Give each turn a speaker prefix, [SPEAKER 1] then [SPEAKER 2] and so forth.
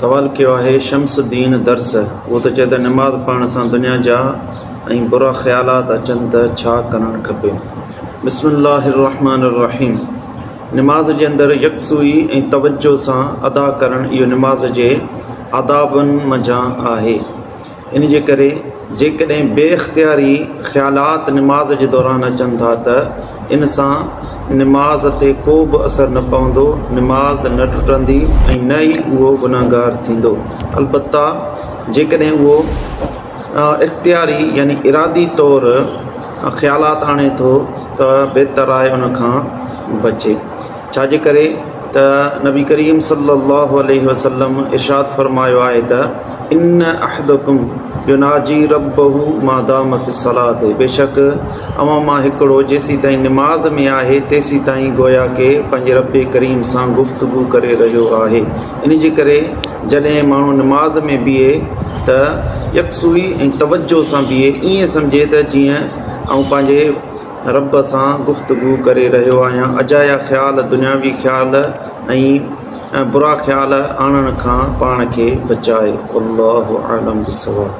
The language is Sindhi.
[SPEAKER 1] سوال ڪيو آهي شمس الدين درس اهو ٿو چئي ته نماز پڙهڻ سان دنيا جا ۽ برا خيالات اچن ته ڇا ڪرڻ کپي؟ بسم الله الرحمن الرحيم نماز جي اندر يڪسوئي ۽ توجه سان ادا ڪرڻ اهو نماز جي آدابن منجهان آهي. ان جي ڪري جيڪڏهن بي اختياري خيالات نماز جي دوران اچن ٿا ته ان سان نماز تي ڪو به اثر نه پوندو، نماز نه ٽٽندي ۽ نه ئي اهو گنهگار ٿيندو. البته جيڪڏهن اهو اختياري يعني ارادي طور خيالات آڻي ٿو ته بهتر آهي ان کان بچي. ڇا جي ڪري ته نبي ڪريم صلي الله عليه وسلم ارشاد فرمايو آهي ته ان احدڪم يناجي ربه ما دام في الصلاة بيشڪ اوهان مان هڪڙو جيسيتائين نماز ۾ آهي تيسيتائين گويا ڪي پنهنجي رب ڪريم سان گفتگو ڪري رهيو آهي ان جي ڪري جڏهن ماڻهو نماز ۾ بيهي ته يڪسوئي ۽ توجه سان بيهي ائين سمجهي ته جيئن آئون پنهنجي رب سان گفتگو ڪري رهيو آهيان. اجايا خيال، دنياوي خيال ۽ برا خيال آڻڻ کان پاڻ کي بچائي. والله اعلم بالصواب.